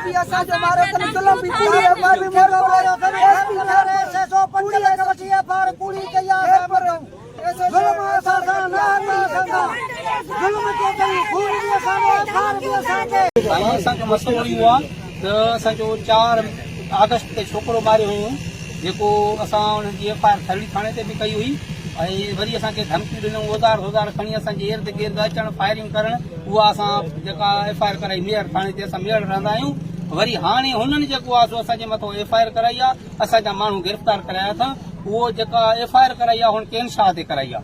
به اسان جو ماريو اٿن ظلم به ڪوڙي ايف I R ماريو اٿن S P S S O 5 lakh وٺي ايف I R ڪوڙي ڪئي آ ظلم اسان سان نه اسان سان ظلم ڪيو اٿئي خون به اسان جو ايف I R به اسان تي. سائين اسان جو مسئلو اهو آ ته اسان جو 4 آگسٽ تي ڇوڪرو ماريو هيون جيڪو اسان ان جي ايف I R ٿرڙي ٿاڻي تي به ڪئي هئي ۽ وري اسان کي ڌمڪيون ڏنائون اوزار سوزار کڻي اسان جي ارد گرد اچڻ فائرنگ ڪرڻ اها اسان جيڪا ايف I R ڪرائي ميهڙ ٿاڻي تي اسان ميهڙ رهندا آهيون وري هاڻي هنن جيڪو آ سو اسان جي مٿو ايف I R ڪرائي آ اسان جا ماڻهو گرفتار ڪرايا اٿن اهو جيڪا ايف I R ڪرائي آ هن ڪين شاهه تي ڪرائي آ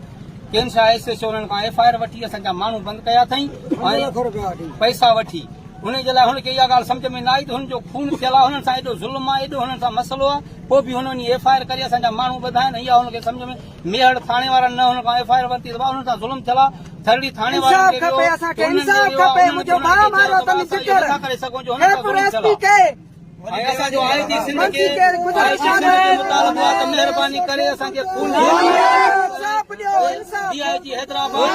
ڪين شاهه ايس ايڇ او انهن کان ايف I R وٺي اسان جا ماڻهو بند ڪيا اٿئي ۽ پئسا وٺي ان جي لاء هن کي اها ڳالهه سمجهه ۾ نه آئي ته هن جو خون ٿيل آهي هنن سان ايڏو ظلم آهي ايڏو هنن سان مسئلو آهي پوء به هن وڃي ايف I R ڪري اسان جا ماڻهو ٻڌا آهن ۽ اها هن کي سمجهه ۾ ميهڙ ٿاڻي وارن نه هن کان ايف I R ورتي ته انهن سان ظلم ٿيل آهي ٿرڙي ٿاڻي وارن انصاف کي کپي ويو اسان ته کي انهن انصاف ڏي ويو کپي آهي انهن منهنجو کي ڀاء چيو ماريو ته اٿن اسان اهو جگر نٿا ڪري سگهون جو هنن سان خيرپور ظلم ايس ٿيل پي آهي کي ۽ اسان جو آء جي سنڌ منشي کي کي آء گذارش جي سنڌ کي آهي مطالبو آهي ته مهرباني ڪري اسان کي خون ڏيو انصاف ڏيو انصاف ڊي I جي حيدرآباد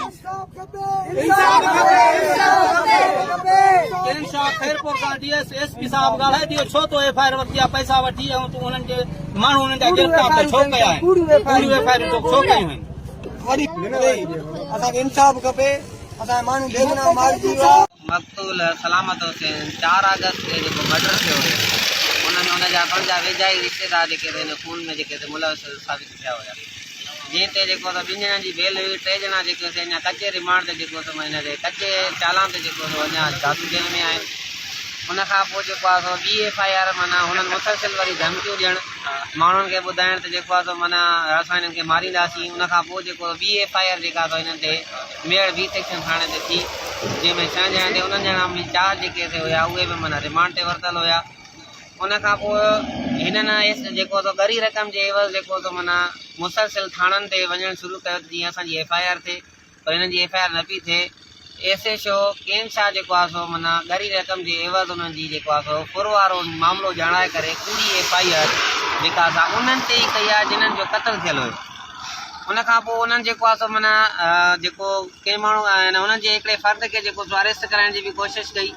انصاف کپي انصاف کپي ڪين شاهه خيرپور کان ڊي ايس ايس پي صاحب ڳالهائي ڏيو ڇو تو ايف I R ورتي آهي پئسا وٺي ۽ تون انهن جي ماڻهو انهن جا گرفتار تو ڇو ڪيا آهن ڪوڙيون ايف I آرون تو ڇو ڪيون آهن. وڏي اسان کي انصاف کپي اسان جا ماڻهو بيگناهه مارجي ويا. مقتول سلامت حسين چار آگسٽ تي جيڪو مرڊر ٿيو هيو ان ۾ ان جا پنهنجا ويجها ئي رشتيدار جيڪي ته ان خون ۾ جيڪي ته ملوث ثابت ٿيا هيا جنهن تي جيڪو ته ٻن ڄڻن جي بيل هئي ٽي ڄڻا جيڪي سي اڃا ڪچي ريمانڊ تي جيڪو سو ان تي ڪچي چالان تي جيڪو سو اڃا دادو جيل ۾ آهن ان کان پوء جيڪو آهي سو ٻي ايف I R معنيٰ هنن مسلسل وري ڌمڪيون ڏيڻ ماڻهن کي ٻڌائڻ ته جيڪو آهي سو معنيٰ اسان هنن کي مارينداسين ان کان پوء جيڪو ٻي ايف I R جيڪا سو هنن تي ميهڙ بي سيڪشن ٿاڻي تي ٿي جنهن ۾ ڇهن ڄڻن تي انهن ڄڻن ۾ چار جيڪي سي هيا اهي به معنيٰ ريمانڊ تي ورتل هيا ان کان پوء هنن ايس جيڪو سو ڳري رقم جي عيوض جيڪو سو معنيٰ مسلسل ٿاڻن تي وڃڻ شروع ڪيو ته جيئن اسان جي ايف I R ٿئي پر هنن جي ايف I R نه پئي ٿئي. ايس ايڇ او ڪين شاهه جيڪو آهي سو معنيٰ ڳري رقم جي عيوض انهن جي جيڪو آهي سو ڦر وارو معاملو ڄاڻائي ڪري ڪوڙي ايف I R جيڪا سا انهن تي ئي ڪئي آهي جنھن جو قتل ٿيل هيو. ان کان پوء انهن جيڪو آهي سو معنيٰ جيڪو ڪنهن ماڻهو انهن جي هڪڙي فرد کي جيڪو سو اريسٽ ڪرائڻ جي به ڪوشش ڪئي.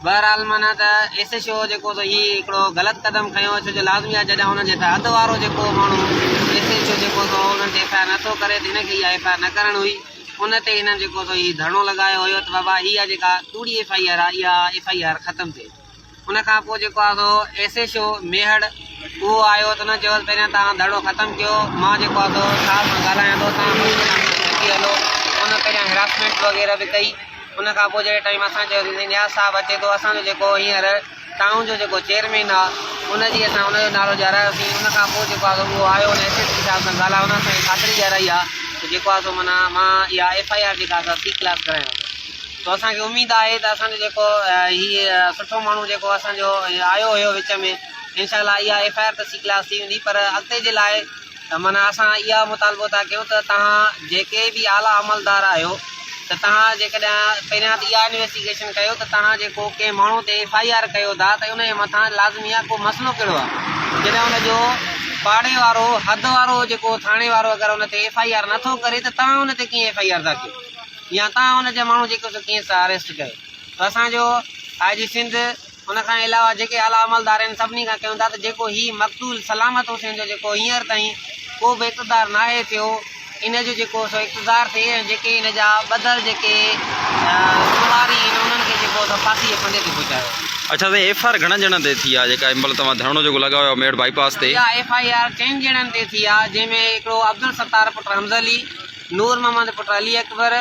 بهرحال معنيٰ ته ايس ايڇ او جيڪو سو هي هڪڙو غلط قدم کنيو ڇو جو لازمي آهي جڏهن انهن جي حد وارو جيڪو ماڻهو ايس ايڇ او جيڪو سو انهن تي ايف I R نٿو ڪري ته هن کي اها ايف I R نه ڪرڻ هئي ان تي هنن جيڪو سو هي ڌرڻو لڳايو هيو ته بابا هي جيڪا ڪوڙي ايف I R آهي اها ايف I R ختم ٿئي ان کان پوء جيڪو آهي سو ايس ايڇ او ميهڙ اهو آيو ته ان چيو ته پهريان توهان ڌرڻو ختم ڪيو مان جيڪو آهي سو صاحب سان ڳالهايان ٿو توهان گڏجي هلو ان پهريان هراسمينٽ وغيره به ڪئي ان کان پوء جهڙي ٽائيم اسان چيو سين نياز صاحب اچي ٿو اسان جو جيڪو هينئر ٽائون جو جيڪو چيئرمين آ ان جي اسان ان جو نالو ڏيارايو سين ان کان پوء جيڪو آ سو اهو آيو ان ايس ايس پي صاحب سان ڳالهايو ان اسان کي خاطري ڏيارائي آ ته جيڪو آ سو معنيٰ مان اها ايف I R جيڪا آ سا سي ڪلاس ڪرايان ٿو سو اسان کي اميد آهي ته اسان جو جيڪو هي سٺو ماڻهو جيڪو اسان جو آيو هيو وچ ۾ انشاء الله اها ايف I R ته سي ڪلاس ٿي ويندي پر اڳتي جي لاء ته معنيٰ اسان اها مطالبو ٿا ڪيون ته توهان جيڪي به اعليٰ عملدار آهيو ته توهان جيڪڏهن پهريان ته اها انويسٽيگيشن ڪيو ته توهان جيڪو ڪنهن ماڻهو تي ايف I R ڪيو ٿا ته ان جي مٿان لازمي آهي ڪو مسئلو ڪهڙو آهي جڏهن ان جو پاڙي وارو حد وارو جيڪو ٿاڻي وارو اگر ان تي ايف I R نٿو ڪري ته توهان ان تي ڪيئن ايف I R ٿا ڪيو يا توهان ان جا ماڻهو جيڪو سو ڪيئن اريسٽ ڪيو ته اسان جو آء جي سنڌ ان کان علاوه جيڪي اعليٰ عملدار آهن سڀني کان ڪيون ٿا ته جيڪو هي مقتول سلامت حسين جو جيڪو هينئر تائين ڪو به اقتدار ناهي ٿيو ان جو جيڪو سو اقتدار ٿئي ۽ جيڪي ان جا ٻڌل جيڪي ذميواري آهن انهن کي جيڪو سو ڦاسي جي ڦندي تي پهچايو وڃي. اڇا سائين ايف I R گهڻن ڄڻن تي ٿي آ جيڪا هن مهل توهان ڌرڻو جيڪو لڳايو آ ميڙ بائي پاس تي. اها ايف I R چئن ڄڻن تي ٿي آ جنهن ۾ هڪڙو عبدالستار پٽ حمزه علي، نور محمد پٽ علي اڪبر،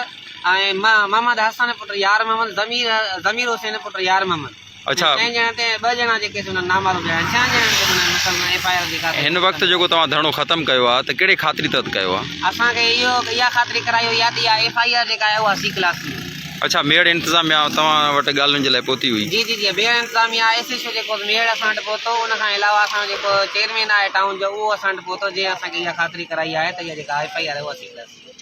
۽ محمد حسن پٽ يار محمد، ضمير ضمير حسين پٽ يار محمد. اڇا. چئن ڄڻن تي ۽ ٻه ڄڻا جيڪي سي انهن نامعلوم ڄڻا آهن. ڇهن ڄڻن تي معنيٰ مسلسل ايف I R جيڪا سي هن وقت جيڪو توهان ڌرڻو ختم ڪيو آهي ته ڪهڙي خاطري تحت ڪيو آهي؟ اسان کي اهو اها خاطري ڪرائي وئي آهي ته اها ايف I R جيڪا آهي اها سي ڪلاس ٿي ويندي. اڇا ميهڙ انتظاميا توهان وٽ ڳالهين جي لاء پهتي هئي؟ جي جي جي ميهڙ انتظاميا ايس ايڇ او جيڪو ميهڙ اسان وٽ پهتو ان کان علاوه اسان جو جيڪو چيئرمين آهي ٽائون جو اهو اسان وٽ پهتو جنهن اسان کي اها خاطري ڪرائي آهي ته اها جيڪا ايف I R آهي اها سي ڪلاس ٿي ويندي.